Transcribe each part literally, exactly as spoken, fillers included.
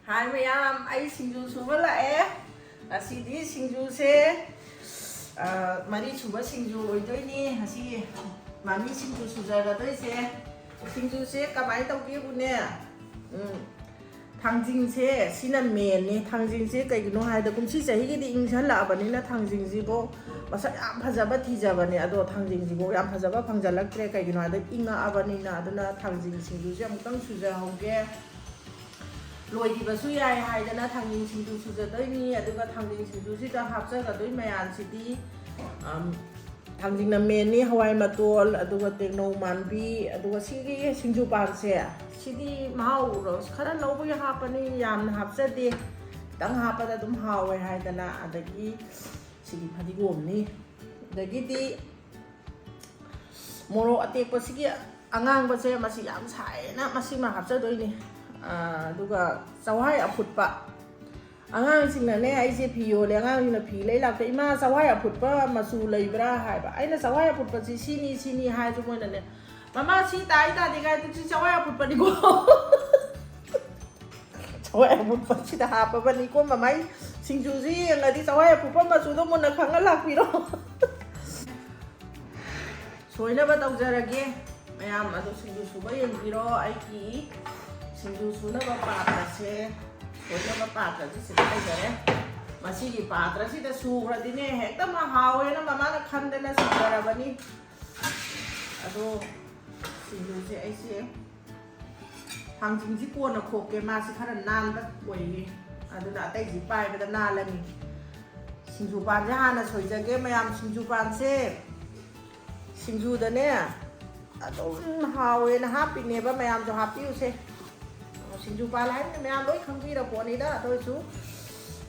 ꯍꯥꯏ ꯃꯌꯥꯝ, ꯑꯩ ꯁꯤꯡꯖꯨ ꯁꯨꯕ ꯂꯥꯛꯑꯦ꯫ ꯉꯁꯤꯗꯤ ꯁꯤꯡꯖꯨꯁꯦ, ꯑ, ꯃꯔꯤ ꯁꯨꯕ ꯁꯤꯡꯖꯨ ꯑꯣꯏꯗꯣꯏꯅꯤ꯫ ꯉꯁꯤ ꯃꯃꯤ ꯁꯤꯡꯖꯨ ꯁꯨꯖꯒꯗꯣꯏꯁꯦ꯫ ꯁꯤꯡꯖꯨꯁꯦ ꯀꯃꯥꯏꯅ ꯇꯧꯒꯦꯕꯨꯅꯦ, ꯎꯝ, ꯊꯥꯡꯖꯤꯡꯁꯦ ꯁꯤꯅ ꯃꯦꯟꯅꯤ꯫ ꯊꯥꯡꯖꯤꯡꯁꯦ ꯀꯩꯒꯤꯅꯣ ꯍꯥꯏꯗ, ꯀꯨꯝꯁꯤ ꯆꯍꯤꯒꯤꯗꯤ ꯏꯪꯁꯜꯂꯛꯑꯕꯅꯤꯅ ꯊꯥꯡꯖꯤꯡꯁꯤꯕꯨ ꯃꯁꯛ ꯌꯥꯝ ꯐꯖꯕ ꯊꯤꯖꯕꯅꯦ, ꯑꯗꯣ ꯊꯥꯡꯖꯤꯡꯁꯤꯕꯨ ꯌꯥꯝ ꯐꯖꯕ ꯐꯪꯖꯜꯂꯛꯇ꯭ꯔꯦ꯫ ꯀꯩꯒꯤꯅꯣ ꯍꯥꯏꯗ, ꯏꯪꯉꯛꯑꯕꯅꯤꯅ꯫ ꯑꯗꯨꯅ ꯊꯥꯡꯖꯤꯡ ꯁꯤꯡꯖꯨꯁꯦ ꯑꯃꯨꯛꯇꯪ ꯁꯨꯖꯍꯧꯒꯦ꯫ ꯂꯣꯏꯈꯤꯕꯁꯨ ꯌꯥꯏ ꯍꯥꯏꯗꯅ ꯊꯥꯡꯖꯤꯡ ꯁꯤꯡꯖꯨ ꯁꯨꯖꯗꯣꯏꯅꯤ꯫ ꯑꯗꯨꯒ ꯊꯥꯡꯖꯤꯡ ꯁꯤꯡꯖꯨꯁꯤꯗ ꯍꯥꯞꯆꯒꯗꯣꯏ ꯃꯌꯥꯝꯁꯤꯗꯤ, ꯑꯝ, ꯊꯥꯡꯖꯤꯡꯅ ꯃꯦꯟꯅꯤ, ꯍꯋꯥꯏ ꯃꯇꯣꯜ, ꯑꯗꯨꯒ ꯇꯦꯡꯅꯧ ꯃꯥꯟꯕꯤ, ꯑꯗꯨꯒ ꯁꯤꯒꯤ ꯁꯤꯡꯖꯨ ꯄꯥꯟꯁꯦ, ꯁꯤꯗꯤ ꯃꯍꯥꯎ ꯈꯔ ꯂꯧꯕꯒꯤ ꯍꯥꯞꯄꯅꯤ, ꯌꯥꯝꯅ ꯍꯥꯞꯆꯗꯦ, ꯈꯤꯇꯪ ꯍꯥꯞꯄꯗ ꯑꯗꯨꯝ ꯍꯥꯎꯋꯦ ꯍꯥꯏꯗꯅ꯫ ꯑꯗꯒꯤ ꯁꯤꯒꯤ ꯐꯗꯤꯒꯣꯝꯅꯤ, ꯑꯗꯒꯤꯗꯤ ꯃꯣꯔꯣꯛ ꯑꯇꯦꯛꯄꯁꯤꯒꯤ ꯑꯉꯥꯡꯕꯁꯦ, ꯃꯁꯤ ꯌꯥꯝ ꯁꯥꯏꯌꯦꯅ ꯃꯁꯤꯃ ꯍꯥꯞꯆꯗꯣꯏꯅꯤ꯫ ꯑꯥ, ꯑꯗꯨꯒ ꯆꯋꯥꯏ ꯑꯐꯨꯠꯄ꯫ ꯑꯉꯥꯡꯁꯤꯡꯅꯅꯦ, ꯑꯩꯁꯦ ꯐꯤ ꯌꯣꯜꯂꯦ, ꯑꯉꯥꯡꯁꯤꯡꯅ ꯐꯤ ꯂꯩ ꯂꯥꯛꯄ, "ꯏꯃꯥ, ꯆꯋꯥꯏ ꯑꯐꯨꯠꯄ ꯃꯆꯨ ꯂꯩꯕ꯭ꯔꯥ?" ꯍꯥꯏꯕ꯫ ꯑꯩꯅ, "ꯆꯋꯥꯏ ꯑꯐꯨꯠꯄꯁꯤ ꯁꯤꯅꯤ, ꯁꯤꯅꯤ" ꯍꯥꯏꯔꯁꯨ ꯃꯣꯏꯅꯅꯦ, "ꯃꯃꯥ, ꯁꯤ ꯇꯥꯏ ꯇꯥꯗꯦ ꯀꯥꯏ, ꯁꯤ ꯆꯋꯥꯏ ꯑꯐꯨꯠꯄꯅꯤꯀꯣ"꯫ ꯆꯋꯥꯏ ꯑꯐꯨꯠꯄꯁꯤꯗ ꯍꯥꯞꯄꯕꯅꯤꯀꯣ, ꯃꯃꯥꯏ ꯁꯤꯡꯖꯨꯁꯤ ꯌꯦꯡꯉꯗꯤ ꯆꯋꯥꯏ ꯑꯐꯨꯠꯄ ꯃꯆꯨꯗꯣ ꯃꯨꯟꯅ ꯈꯪꯉ ꯂꯥꯛꯄꯤꯔꯣ꯫ ꯁꯣꯏꯅꯕ ꯇꯧꯖꯔꯒꯦ꯫ ꯃꯌꯥꯝ ꯑꯗꯨ ꯁꯤꯡꯖꯨ ꯁꯨꯕ ꯌꯦꯡꯕꯤꯔꯣ꯫ ꯑꯩꯒꯤ ꯁꯤꯡꯖꯨ ꯁꯨꯅꯕ ꯄꯥꯇ꯭ꯔꯁꯦ, ꯁꯣꯏꯅꯕ ꯄꯥꯇ꯭ꯔꯁꯦ ꯁꯤꯗ ꯂꯩꯖꯔꯦ꯫ ꯃꯁꯤꯒꯤ ꯄꯥꯇ꯭ꯔꯁꯤꯗ ꯁꯨꯈ꯭ꯔꯗꯤꯅꯦ, ꯍꯦꯛꯇ ꯃꯍꯥꯎꯋꯦꯅ ꯃꯃꯥꯅ ꯈꯟꯗꯅ ꯁꯨꯖꯔꯕꯅꯤ꯫ ꯑꯗꯣ ꯁꯤꯡꯖꯨꯁꯦ ꯑꯩꯁꯦ ꯊꯥꯡꯖꯤꯡꯁꯤ ꯀꯣꯟꯅ ꯈꯣꯛꯀꯦ, ꯃꯥꯁꯤ ꯈꯔ ꯅꯥꯟꯕ ꯑꯣꯏꯌꯦ, ꯑꯗꯨꯅ ꯑꯇꯩꯁꯤ ꯄꯥꯏꯕꯗ ꯅꯥꯜꯂꯅꯤ꯫ ꯁꯤꯡꯖꯨ ꯄꯥꯟꯁꯦ ꯍꯥꯟꯅ ꯁꯣꯏꯖꯒꯦ꯫ ꯃꯌꯥꯝ, ꯁꯤꯡꯖꯨ ꯄꯥꯟꯁꯦ ꯁꯤꯡꯖꯨꯗꯅꯦ ꯑꯗꯨꯝ ꯍꯥꯎꯋꯦꯅ ꯍꯥꯞꯄꯤꯅꯦꯕ, ꯃꯌꯥꯝꯁꯨ ꯍꯥꯞꯄꯤꯌꯨꯁꯦ꯫ ꯁꯤꯡꯖꯨ ꯄꯥꯜ ꯍꯥꯏꯕꯅꯤꯅ ꯃꯌꯥꯝ ꯂꯣꯏ ꯈꯪꯕꯤꯔ ꯄꯣꯠꯅꯤꯗ꯫ ꯑꯗꯨ ꯑꯣꯏꯔꯁꯨ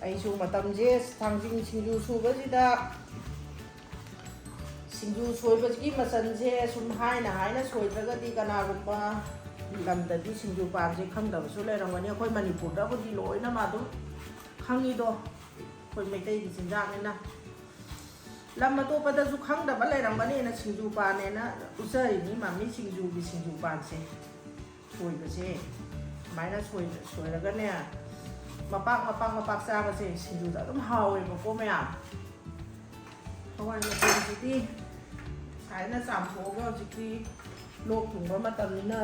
ꯑꯩꯁꯨ ꯃꯇꯝꯁꯦ ꯊꯥꯡꯖꯤꯡ ꯁꯤꯡꯖꯨ ꯁꯨꯕꯁꯤꯗ ꯁꯤꯡꯖꯨ ꯁꯣꯏꯕꯒꯤ ꯃꯆꯜꯁꯦ ꯁꯨꯝ ꯍꯥꯏꯅ ꯍꯥꯏꯅ ꯁꯣꯏꯗ꯭ꯔꯒꯗꯤ ꯀꯅꯥꯒꯨꯝꯕ ꯂꯝꯗꯗꯤ ꯁꯤꯡꯖꯨ ꯄꯥꯟꯁꯦ ꯈꯪꯗꯕꯁꯨ ꯂꯩꯔꯝꯒꯅꯤ꯫ ꯑꯩꯈꯣꯏ ꯃꯅꯤꯄꯨꯔꯗꯕꯨꯗꯤ ꯂꯣꯏꯅꯃꯛ ꯑꯗꯨꯝ ꯈꯪꯉꯤꯗꯣ, ꯑꯩꯈꯣꯏ ꯃꯩꯇꯩꯒꯤ ꯆꯤꯟꯖꯥꯛꯅꯤꯅ꯫ ꯂꯝ ꯑꯇꯣꯞꯄꯗꯁꯨ ꯈꯪꯗꯕ ꯂꯩꯔꯝꯒꯅꯤꯅ ꯁꯤꯡꯖꯨ ꯄꯥꯟꯅꯦꯅ ꯎꯠꯆꯔꯤꯅꯤ, ꯃꯃꯤ ꯁꯤꯡꯖꯨꯒꯤ ꯁꯤꯡꯖꯨ ꯄꯥꯟꯁꯦ꯫ ꯁꯣꯏꯕꯁꯦ ꯁꯨꯃꯥꯏꯅ ꯁꯣꯏ-, ꯁꯣꯏꯔꯒꯅꯦ, ꯃꯄꯥꯛ, ꯃꯄꯥꯛ, ꯃꯄꯥꯛ ꯆꯥꯕꯁꯦ ꯁꯤꯡꯖꯨꯗ ꯑꯗꯨꯝ ꯍꯥꯎꯋꯦꯕꯀꯣ, ꯃꯌꯥꯝ꯫ ꯍꯋꯥꯏ ꯃꯇꯣꯟꯁꯤꯗꯤ ꯁꯨꯃꯥꯏꯅ ꯆꯥꯝꯊꯣꯛꯑꯒ, ꯍꯧꯖꯤꯛꯇꯤ ꯂꯣꯛ ꯊꯨꯡꯕ ꯃꯇꯝꯅꯤꯅ,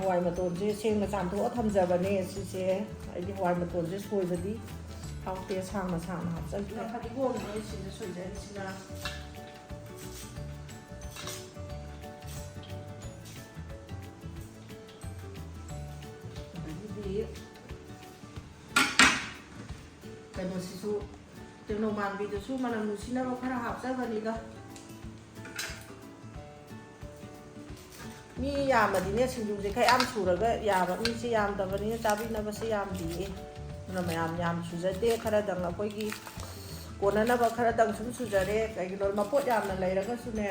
ꯍꯋꯥꯏ ꯃꯇꯣꯟꯁꯦ ꯁꯦꯡꯅ ꯆꯥꯝꯊꯣꯛꯑ ꯊꯝꯖꯕꯅꯦ꯫ ꯁꯤꯁꯦ ꯑꯩꯗꯤ ꯍꯋꯥꯏ ꯃꯇꯣꯟꯁꯦ ꯁꯣꯏꯕꯗꯤ ꯍꯥꯎꯇꯦ, ꯁꯥꯡꯅ ꯁꯥꯡꯅ ꯍꯥꯞꯆꯟꯕꯤ꯫ ꯐꯗꯤꯒꯣꯝꯅꯦ ꯁꯤꯗ ꯁꯣꯏꯖꯔꯤꯁꯤꯅ꯫ ꯑꯗꯒꯤꯗꯤ ꯀꯩꯅꯣꯁꯤꯁꯨ, ꯇꯦꯡꯅꯧ ꯃꯥꯟꯕꯤꯗꯨꯁꯨ ꯃꯅꯝ ꯅꯨꯡꯁꯤꯅꯕ ꯈꯔ ꯍꯥꯞꯆꯕꯅꯤꯗ꯫ ꯃꯤ ꯌꯥꯝꯃꯗꯤꯅꯦ, ꯁꯤꯡꯖꯨꯁꯦ ꯈꯔ ꯌꯥꯝ ꯁꯨꯔꯒ ꯌꯥꯕ, ꯃꯤꯁꯦ ꯌꯥꯝꯗꯕꯅꯤꯅ ꯆꯥꯕꯤꯅꯕꯁꯦ ꯌꯥꯝꯗꯤꯌꯦ꯫ ꯑꯗꯨꯅ ꯃꯌꯥꯝ ꯌꯥꯝ ꯁꯨꯖꯗꯦ, ꯈꯔꯗꯪ ꯑꯩꯈꯣꯏꯒꯤ ꯀꯣꯟꯅꯅꯕ ꯈꯔꯗꯪ ꯁꯨꯝ ꯁꯨꯖꯔꯦ꯫ ꯀꯩꯒꯤꯅꯣ, ꯃꯄꯣꯠ ꯌꯥꯝꯅ ꯂꯩꯔꯒꯁꯨꯅꯦ,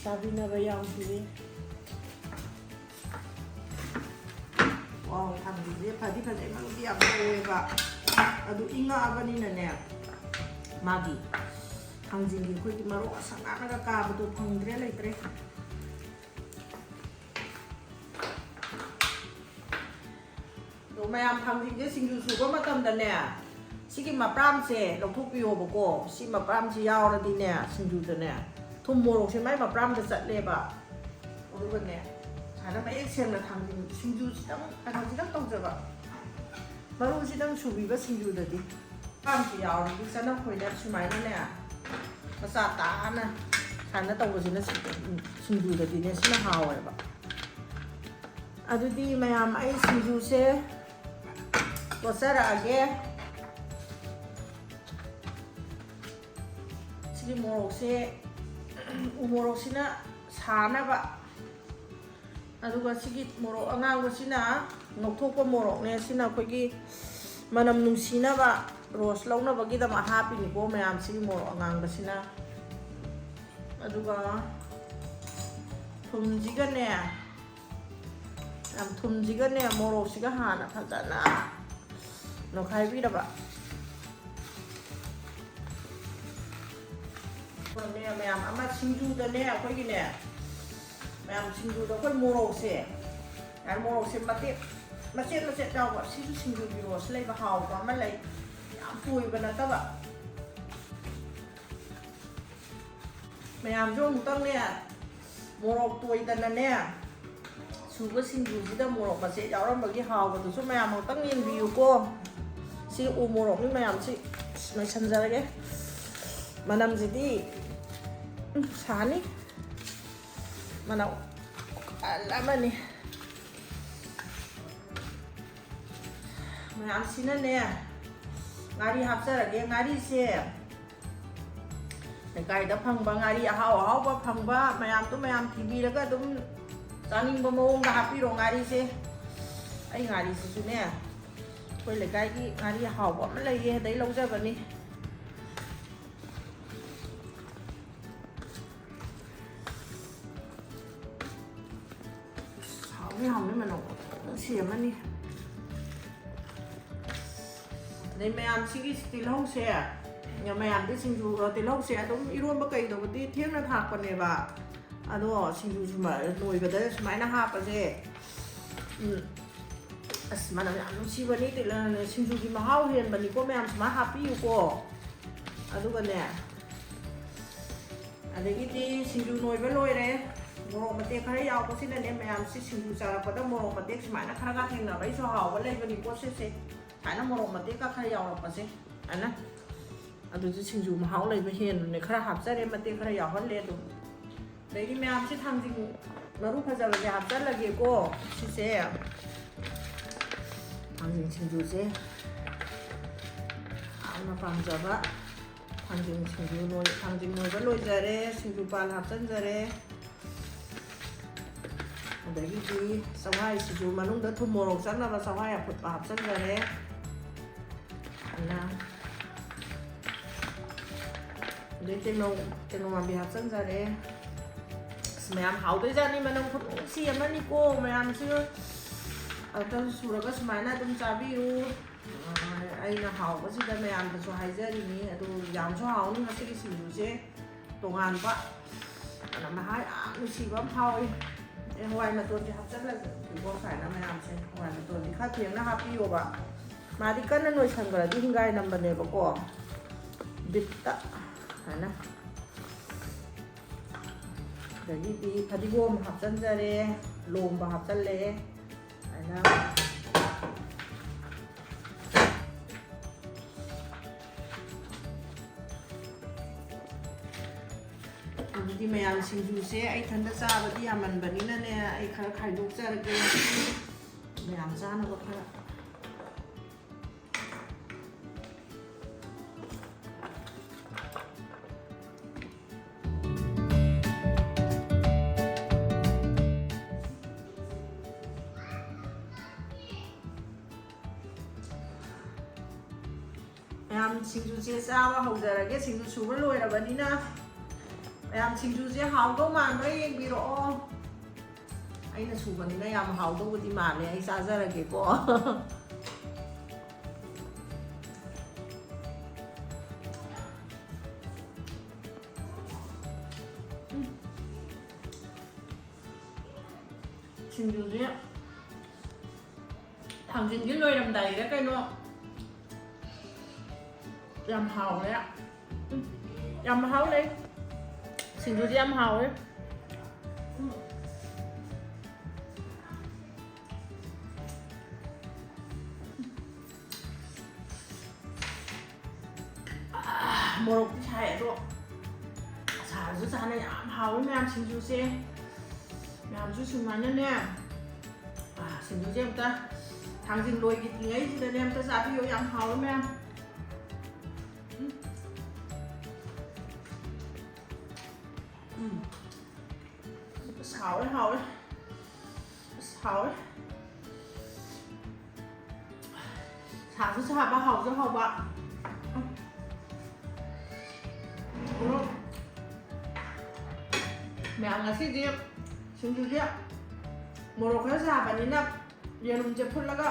ꯆꯥꯕꯤꯅꯕ ꯌꯥꯝꯗꯤꯌꯦ꯫ ꯋꯥꯎ, ꯊꯥꯡꯖꯤꯡꯁꯦ ꯐꯗꯤ ꯐꯖꯩ, ꯃꯔꯨꯗꯤ ꯌꯥꯝ ꯍꯧꯋꯦꯕ꯫ ꯑꯗꯨ ꯏꯪꯉꯛꯑꯕꯅꯤꯅꯅꯦ, ꯃꯥꯒꯤ ꯊꯥꯡꯖꯤꯡꯒꯤ ꯑꯩꯈꯣꯏꯒꯤ ꯃꯔꯣꯛ ꯑꯁꯪ ꯉꯥꯛꯅꯒ ꯀꯥꯕꯗꯣ ꯐꯪꯗ꯭ꯔꯦ, ꯂꯩꯇ꯭ꯔꯦ꯫ ꯑꯗꯣ ꯃꯌꯥꯝ, ꯊꯥꯡꯖꯤꯡꯁꯦ ꯁꯤꯡꯖꯨ ꯁꯨꯕ ꯃꯇꯝꯗꯅꯦ, ꯁꯤꯒꯤ ꯃꯄ꯭ꯔꯥꯝꯁꯦ ꯂꯧꯊꯣꯛꯄꯤꯌꯣꯕꯀꯣ꯫ ꯁꯤ ꯃꯄ꯭ꯔꯥꯝꯁꯦ ꯌꯥꯎꯔꯗꯤꯅꯦ, ꯁꯤꯡꯖꯨꯗꯅꯦ, ꯊꯨꯝ ꯃꯣꯔꯣꯛꯁꯦ ꯃꯥꯏ ꯃꯄ꯭ꯔꯥꯝꯗ ꯆꯠꯂꯦꯕ꯫ ꯑꯗꯨꯒꯅꯦ, ꯁꯨꯃꯥꯏꯅ ꯃꯌꯦꯛ ꯁꯦꯡꯅ ꯊꯥꯡꯖꯤꯡ ꯁꯤꯡꯖꯨꯁꯤꯗꯪ, ꯀꯩꯅꯣꯁꯤꯗꯪ ꯇꯧꯖꯕ, ꯃꯔꯨꯁꯤꯗꯪ ꯁꯨꯕꯤꯕ ꯁꯤꯡꯖꯨꯗꯗꯤ꯫ ꯃꯄ꯭ꯔꯥꯝꯁꯦ ꯌꯥꯎꯔꯗꯤ ꯆꯅꯝ ꯈꯣꯏꯅ ꯁꯨꯃꯥꯏꯅꯅꯦ, ꯃꯆꯥ ꯇꯥꯅ ꯁꯨꯃꯥꯏꯅ ꯇꯧꯕꯁꯤꯅ ꯁꯤꯡꯖꯨꯗꯗꯤꯅꯦ, ꯁꯤꯅ ꯍꯥꯎꯋꯦꯕ꯫ ꯑꯗꯨꯗꯤ ꯃꯌꯥꯝ, ꯑꯩ ꯁꯤꯡꯖꯨꯁꯦ ꯇꯣꯠꯆꯔꯛꯑꯒꯦ꯫ ꯁꯤꯒꯤ ꯃꯣꯔꯣꯛꯁꯦ, ꯎ ꯃꯣꯔꯣꯛꯁꯤꯅ ꯁꯥꯅꯕ, ꯑꯗꯨꯒ ꯁꯤꯒꯤ ꯃꯣꯔꯣꯛ ꯑꯉꯥꯡꯕꯁꯤꯅ ꯉꯧꯊꯣꯛꯄ ꯃꯣꯔꯣꯛꯅꯦ꯫ ꯁꯤꯅ ꯑꯩꯈꯣꯏꯒꯤ ꯃꯅꯝ ꯅꯨꯡꯁꯤꯅꯕ, ꯔꯣꯁ ꯂꯧꯅꯕꯒꯤꯗꯃꯛ ꯍꯥꯞꯄꯤꯅꯤꯀꯣ ꯃꯌꯥꯝ, ꯁꯤꯒꯤ ꯃꯣꯔꯣꯛ ꯑꯉꯥꯡꯕꯁꯤꯅ꯫ ꯑꯗꯨꯒ ꯊꯨꯝꯁꯤꯒꯅꯦ, ꯌꯥꯝ ꯊꯨꯝꯁꯤꯒꯅꯦ, ꯃꯣꯔꯣꯛꯁꯤꯒ ꯍꯥꯟꯅ ꯐꯖꯅ ꯅꯣꯏꯈꯥꯏꯕꯤꯔꯕ꯫ ꯃꯌꯥꯝ ꯑꯃ ꯁꯤꯡꯖꯨꯗꯅꯦ, ꯑꯩꯈꯣꯏꯒꯤꯅꯦ, ꯃꯌꯥꯝ ꯁꯤꯡꯖꯨꯗ ꯑꯩꯈꯣꯏ ꯃꯣꯔꯣꯛꯁꯦ, ꯃꯌꯥꯝ ꯃꯣꯔꯣꯛꯁꯦ ꯃꯇꯦꯛ ꯃꯆꯦꯠ ꯃꯆꯦꯠ ꯌꯥꯎꯕ, ꯁꯤꯁꯨ ꯁꯤꯡꯖꯨꯒꯤ ꯔꯣꯁ ꯂꯩꯕ ꯍꯥꯎꯕ ꯑꯃ ꯂꯩ, ꯌꯥꯝ ꯇꯣꯏꯕ ꯅꯠꯇꯕ꯫ ꯃꯌꯥꯝꯁꯨ ꯑꯃꯨꯛꯇꯪꯅꯦ, ꯃꯣꯔꯣꯛ ꯇꯣꯏꯗꯅꯅꯦ ꯁꯨꯕ ꯁꯤꯡꯖꯨꯁꯤꯗ ꯃꯣꯔꯣꯛ ꯃꯆꯦꯠ ꯌꯥꯎꯔꯝꯕꯒꯤ ꯍꯥꯎꯕꯗꯨꯁꯨ ꯃꯌꯥꯝ ꯑꯃꯨꯛꯇꯪ ꯌꯦꯡꯕꯤꯌꯨꯀꯣ꯫ ꯁꯤ ꯎ ꯃꯣꯔꯣꯛꯅꯤ ꯃꯌꯥꯝꯁꯤ꯫ ꯂꯣꯏꯁꯟꯖꯔꯒꯦ꯫ ꯃꯅꯝꯁꯤꯗꯤ, ꯎꯝ, ꯁꯥꯅꯤ꯫ ꯃꯅꯝ ꯈꯨꯀꯟ ꯑꯃꯅꯤ꯫ ꯃꯌꯥꯝꯁꯤꯅꯅꯦ, ꯉꯥꯔꯤ ꯍꯥꯞꯆꯔꯒꯦ꯫ ꯉꯥꯔꯤꯁꯦ ꯂꯩꯀꯥꯏꯗ ꯐꯪꯕ ꯉꯥꯔꯤ, ꯑꯍꯥꯎ ꯑꯍꯥꯎꯕ ꯐꯪꯕ ꯃꯌꯥꯝꯗꯣ ꯃꯌꯥꯝ ꯊꯤꯕꯤꯔꯒ ꯑꯗꯨꯝ ꯆꯥꯅꯤꯡꯕ ꯃꯑꯣꯡꯗ ꯍꯥꯞꯄꯤꯔꯣ ꯉꯥꯔꯤꯁꯦ꯫ ꯑꯩ ꯉꯥꯔꯤꯁꯤꯁꯨꯅꯦ, ꯑꯩꯈꯣꯏ ꯂꯩꯀꯥꯏꯒꯤ ꯉꯥꯔꯤ ꯑꯍꯥꯎꯕ ꯑꯃ ꯂꯩꯌꯦ, ꯑꯗꯩ ꯂꯧꯖꯕꯅꯤ꯫ ꯍꯥꯎꯅꯤ, ꯍꯥꯎꯅꯤ, ꯃꯅꯝ ꯐꯖꯅ ꯁꯦꯝꯃꯅꯤ꯫ ꯑꯗꯩ ꯃꯌꯥꯝꯁꯤꯒꯤ ꯇꯤꯜꯍꯧꯁꯦ, ꯃꯌꯥꯝꯗꯤ ꯁꯤꯡꯖꯨ, ꯇꯤꯜꯍꯧꯁꯦ ꯑꯗꯨꯝ ꯏꯔꯣꯝꯕ ꯀꯩꯗꯧꯕꯗꯤ ꯊꯦꯡꯅ ꯊꯥꯛꯄꯅꯦꯕ꯫ ꯑꯗꯣ ꯁꯤꯡꯖꯨ ꯁꯨꯃꯥꯏ-, ꯅꯣꯏꯕꯗ ꯁꯨꯃꯥꯏꯅ ꯍꯥꯞꯄꯁꯦ, ꯎꯝ, ꯑꯁ, ꯃꯅꯝ ꯌꯥꯝ ꯅꯨꯡꯁꯤꯕꯅꯤ꯫ ꯇꯤꯜ-, ꯁꯤꯡꯖꯨꯒꯤ ꯃꯍꯥꯎ ꯍꯦꯟꯕꯅꯤꯀꯣ ꯃꯌꯥꯝ, ꯁꯨꯃꯥꯏꯅ ꯍꯥꯞꯄꯤꯌꯨꯀꯣ꯫ ꯑꯗꯨꯒꯅꯦ, ꯑꯗꯒꯤꯗꯤ ꯁꯤꯡꯖꯨ ꯅꯣꯏꯕ ꯂꯣꯏꯔꯦ꯫ ꯃꯣꯔꯣꯛ ꯃꯇꯦꯛ ꯈꯔ ꯌꯥꯎꯕꯁꯤꯅꯅꯦ, ꯃꯌꯥꯝꯁꯤ ꯁꯤꯡꯖꯨ ꯆꯥꯔꯛꯄꯗ ꯃꯣꯔꯣꯛ ꯃꯇꯦꯛ ꯁꯨꯃꯥꯏꯅ ꯈꯔꯒ ꯊꯦꯡꯅꯕꯩꯁꯨ ꯍꯥꯎꯕ ꯂꯩꯕꯅꯤꯀꯣ ꯁꯤꯁꯦ꯫ ꯁꯨꯃꯥꯏꯅ ꯃꯣꯔꯣꯛ ꯃꯇꯦꯛꯀ ꯈꯔ ꯌꯥꯎꯔꯛꯄꯁꯦ, ꯁꯨꯃꯥꯏꯅ꯫ ꯑꯗꯨꯁꯨ ꯁꯤꯡꯖꯨ ꯃꯍꯥꯎ ꯂꯩꯕ ꯍꯦꯟꯕꯅꯦ꯫ ꯈꯔ ꯍꯥꯞꯆꯔꯦ, ꯃꯇꯦꯛ ꯈꯔ ꯌꯥꯎꯍꯜꯂꯦ ꯑꯗꯨꯝ꯫ ꯑꯗꯩꯗꯤ ꯃꯌꯥꯝꯁꯤ ꯊꯥꯡꯖꯤꯡ ꯃꯔꯨ ꯐꯖꯕꯁꯦ ꯍꯥꯞꯆꯜꯂꯒꯦꯀꯣ꯫ ꯁꯤꯁꯦ ꯊꯥꯡꯖꯤꯡ ꯁꯤꯡꯖꯨꯁꯦ ꯌꯥꯝꯅ ꯄꯥꯝꯖꯕ꯫ ꯊꯥꯡꯖꯤꯡ ꯁꯤꯡꯖꯨ ꯂꯣꯏ-, ꯊꯥꯡꯖꯤꯡ ꯅꯣꯏꯕ ꯂꯣꯏꯖꯔꯦ, ꯁꯤꯡꯖꯨ ꯄꯥꯟ ꯍꯥꯞꯆꯟꯖꯔꯦ꯫ ꯑꯗꯒꯤꯗꯤ ꯆꯋꯥꯏꯁꯤꯁꯨ ꯃꯅꯨꯡꯗ ꯊꯨꯝ ꯃꯣꯔꯣꯛ ꯆꯪꯅꯕ ꯆꯋꯥꯏ ꯑꯐꯨꯠꯄ ꯍꯥꯞꯆꯟꯖꯔꯦ꯫ ꯑꯗꯨꯅ ꯑꯗꯩ ꯇꯦꯡꯅꯧ, ꯇꯦꯡꯅꯧ ꯃꯥꯟꯕꯤ ꯍꯥꯞꯆꯟꯖꯔꯦ꯫ ꯑꯁ, ꯃꯌꯥꯝ ꯍꯥꯎꯗꯣꯏꯖꯥꯠꯅꯤ, ꯃꯅꯝ ꯈꯨꯅꯨꯡꯁꯤ ꯑꯃꯅꯤꯀꯣ ꯃꯌꯥꯝꯁꯨ꯫ ꯑꯃꯨꯛꯇꯪ ꯁꯨꯔꯒ ꯁꯨꯃꯥꯏꯅ ꯑꯗꯨꯝ ꯆꯥꯕꯤꯌꯨ꯫ ꯑꯩꯅ ꯍꯥꯎꯕꯁꯤꯗ ꯃꯌꯥꯝꯗꯁꯨ ꯍꯥꯏꯖꯔꯤꯅꯤ꯫ ꯑꯗꯨ ꯌꯥꯝꯁꯨ ꯍꯥꯎꯅꯤ ꯉꯁꯤꯒꯤ ꯁꯤꯡꯖꯨꯁꯦ꯫ ꯇꯣꯉꯥꯟꯕ ꯃꯍꯥ ꯌꯥꯝ ꯅꯨꯡꯁꯤꯕ ꯑꯃ ꯐꯥꯎꯏ꯫ ꯑꯦ, ꯍꯋꯥꯏ ꯃꯇꯣꯟꯗꯤ ꯍꯥꯞꯆꯜꯂꯒꯦꯀꯣ ꯁꯨꯃꯥꯏꯅ ꯃꯌꯥꯝꯁꯦ꯫ ꯍꯋꯥꯏ ꯃꯇꯣꯟꯗꯤ ꯈꯔ ꯊꯦꯡꯅ ꯍꯥꯞꯄꯤꯌꯣꯕ꯫ ꯃꯥꯗꯤ ꯀꯟꯅ ꯅꯣꯏꯁꯟꯈ꯭ꯔꯗꯤ ꯍꯤꯡꯒꯥꯏ ꯅꯝꯕꯅꯦꯕꯀꯣ꯫ ꯕꯤꯠꯇ ꯁꯨꯃꯥꯏꯅ꯫ ꯑꯗꯒꯤꯗꯤ ꯐꯗꯤꯒꯣꯝ ꯍꯥꯞꯆꯟꯖꯔꯦ, ꯂꯣꯝꯕ ꯍꯥꯞꯆꯜꯂꯦ꯫ ꯁꯨꯃꯥꯏꯅ꯫ ꯑꯗꯨꯗꯤ ꯃꯌꯥꯝ ꯁꯤꯡꯖꯨꯁꯦ ꯑꯩ ꯏꯊꯟꯇ ꯆꯥꯕꯗꯤ ꯌꯥꯝꯃꯟꯕꯅꯤꯅꯅꯦ, ꯑꯩ ꯈꯔ ꯈꯥꯏꯗꯣꯛꯆꯔꯒꯦ꯫ ꯃꯌꯥꯝ ꯆꯥꯅꯕ ꯈꯔ꯫ ꯃꯌꯥꯝ ꯁꯤꯡꯖꯨꯁꯦ ꯆꯥꯕ ꯍꯧꯖꯔꯒꯦ꯫ ꯁꯤꯡꯖꯨ ꯁꯨꯕ ꯂꯣꯏꯔꯕꯅꯤꯅ ꯃꯌꯥꯝ ꯁꯤꯡꯖꯨꯁꯦ ꯍꯥꯎꯗꯧ ꯃꯥꯟꯕ꯭ꯔꯥ ꯌꯦꯡꯕꯤꯔꯛꯑꯣ꯫ ꯑꯩꯅ ꯁꯨꯕꯅꯤꯅ ꯌꯥꯝ ꯍꯥꯎꯗꯧꯕꯗꯤ ꯃꯥꯜꯂꯦ꯫ ꯑꯩ ꯆꯥꯖꯔꯒꯦꯀꯣ꯫ ꯎꯝ꯫ ꯁꯤꯡꯖꯨꯁꯦ ꯊꯥꯡꯖꯤꯟꯒꯤ ꯂꯣꯏꯔꯝꯗꯥꯏꯗ ꯀꯩꯅꯣ ꯌꯥꯝ ꯍꯥꯎꯔꯦ꯫ ꯎꯝ, ꯌꯥꯝ ꯍꯥꯎꯔꯦ꯫ ꯁꯤꯡꯖꯨꯁꯦ ꯌꯥꯝ ꯍꯥꯎꯔꯦ꯫ ꯎꯝ꯫ ꯑꯥ, ꯃꯣꯔꯣꯛꯇꯤ ꯁꯥꯏ, ꯑꯗꯣ ꯁꯥꯔꯁꯨ ꯆꯥꯅ ꯌꯥꯝ ꯍꯥꯎꯋꯤ ꯃꯌꯥꯝ ꯁꯤꯡꯖꯨꯁꯦ꯫ ꯃꯌꯥꯝꯁꯨ ꯁꯨꯃꯥꯏꯅꯅꯦ, ꯑꯥ, ꯁꯤꯡꯖꯨꯁꯦ ꯑꯝꯇ ꯊꯥꯡꯖꯤꯡ ꯂꯣꯏꯈꯤꯗ꯭ꯔꯤꯉꯩꯁꯤꯗꯅꯦ ꯑꯝꯇ ꯆꯥꯕꯤꯌꯨ, ꯌꯥꯝ ꯍꯥꯎꯋꯤ ꯃꯌꯥꯝ꯫ ꯎꯝ꯫ ꯎꯝ꯫ ꯑꯁ, ꯍꯥꯎꯋꯦ, ꯍꯥꯎꯋꯦ꯫ ꯑꯁ, ꯍꯥꯎꯋꯦ꯫ ꯁꯥꯁꯨ ꯁꯥꯕ, ꯍꯥꯎꯁꯨ ꯍꯥꯎꯕ꯫ ꯎꯝ꯫ ꯃꯌꯥꯝ ꯉꯁꯤꯗꯤ ꯁꯤꯡꯖꯨꯁꯦ ꯃꯣꯔꯣꯛ ꯈꯔ ꯁꯥꯕꯅꯤꯅ ꯌꯦꯔꯨꯝꯁꯦ ꯐꯨꯠꯂꯒ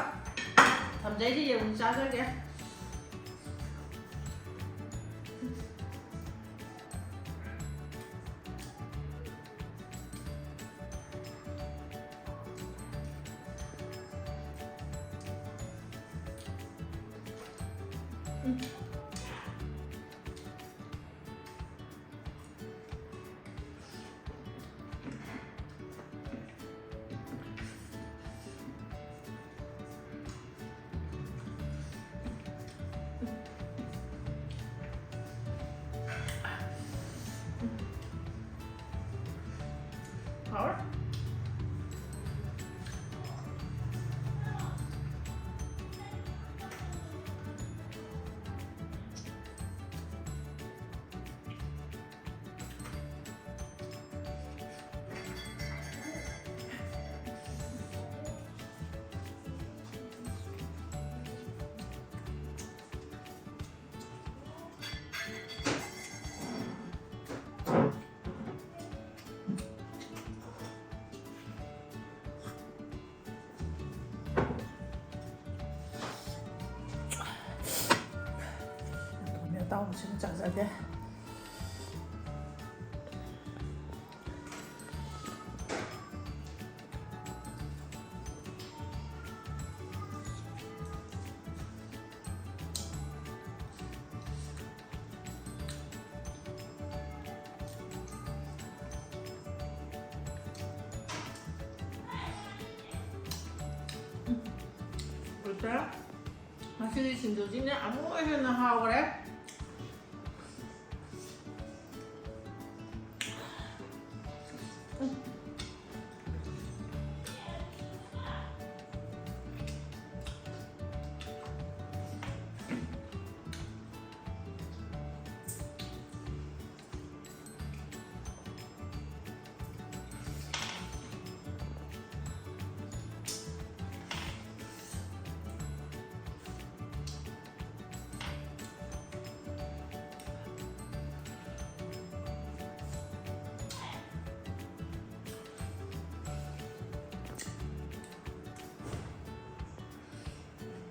ꯊꯝꯖꯩꯁꯦ, ꯌꯦꯔꯨꯝ ꯆꯥꯖꯒꯦ꯫ ꯍꯥꯎꯔꯦ꯫ ꯑꯇꯥꯎꯕꯁꯤꯅ ꯆꯥꯖꯒꯦ꯫ ꯎꯝ꯫ ꯂꯣꯏꯔꯦ꯫ ꯉꯁꯤꯒꯤ ꯁꯤꯡꯖꯨꯁꯤꯅ ꯑꯃꯨꯛ ꯍꯦꯟꯅ ꯍꯥꯎꯈ꯭ꯔꯦ꯫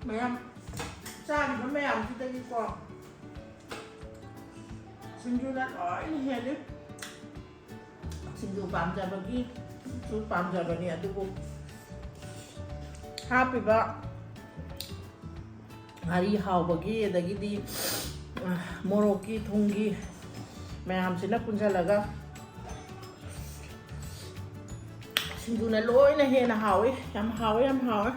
ꯃꯌꯥꯝ ꯆꯥꯔꯤꯕ ꯃꯌꯥꯝꯁꯤꯗꯒꯤꯀꯣ ꯁꯤꯡꯖꯨꯅ ꯂꯣꯏꯅ ꯍꯦꯜꯂꯤ꯫ ꯁꯤꯡꯖꯨ ꯄꯥꯝꯖꯕꯒꯤꯁꯨ ꯄꯥꯝꯖꯕꯅꯤ, ꯑꯗꯨꯕꯨ ꯍꯥꯞꯄꯤꯕ ꯉꯥꯔꯤ ꯍꯥꯎꯕꯒꯤ, ꯑꯗꯒꯤꯗꯤ, ꯑ, ꯃꯣꯔꯣꯛꯀꯤ, ꯊꯨꯝꯒꯤ ꯃꯌꯥꯝꯁꯤꯅ ꯄꯨꯟꯁꯤꯜꯂꯒ ꯁꯤꯡꯖꯨꯅ ꯂꯣꯏꯅ ꯍꯦꯟꯅ ꯍꯥꯎꯏ꯫ ꯌꯥꯝ ꯍꯥꯎꯏ, ꯌꯥꯝ ꯍꯥꯎꯏ꯫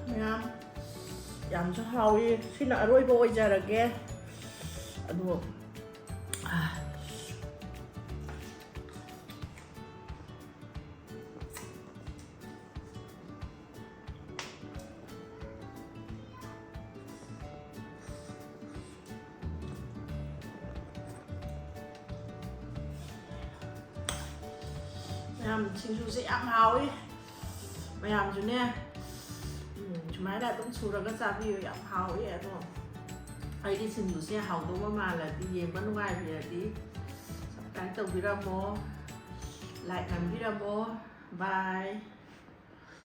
ꯃꯌꯥꯝ, ꯌꯥꯝꯁꯨ ꯍꯥꯎꯏ꯫ ꯁꯤꯅ ꯑꯔꯣꯏꯕ ꯑꯣꯏꯖꯔꯒꯦ꯫ ꯑꯗꯣ, ꯑ, ꯃꯌꯥꯝ, ꯁꯤꯡꯖꯨꯁꯦ ꯌꯥꯝ ꯍꯥꯎꯏ꯫ ꯃꯌꯥꯝꯁꯨꯅꯦ, ꯎꯝ, ꯁꯨꯃꯥꯏꯅ ꯑꯗꯨꯝ ꯁꯨꯔꯒ ꯆꯥꯕꯤꯌꯨ꯫ ꯌꯥꯝ ꯍꯥꯎꯏ꯫ ꯑꯗꯣ ꯑꯩꯗꯤ ꯁꯤꯡꯖꯨꯁꯦ ꯍꯥꯎꯗꯧꯕ ꯃꯥꯜꯂꯗꯤ, ꯌꯦꯡꯕ ꯅꯨꯡꯉꯥꯏꯕꯤꯔꯗꯤ subscribe ꯇꯧꯕꯤꯔꯝꯃꯣ, like ꯅꯝꯕꯤꯔꯝꯃꯣ꯫ Bye꯫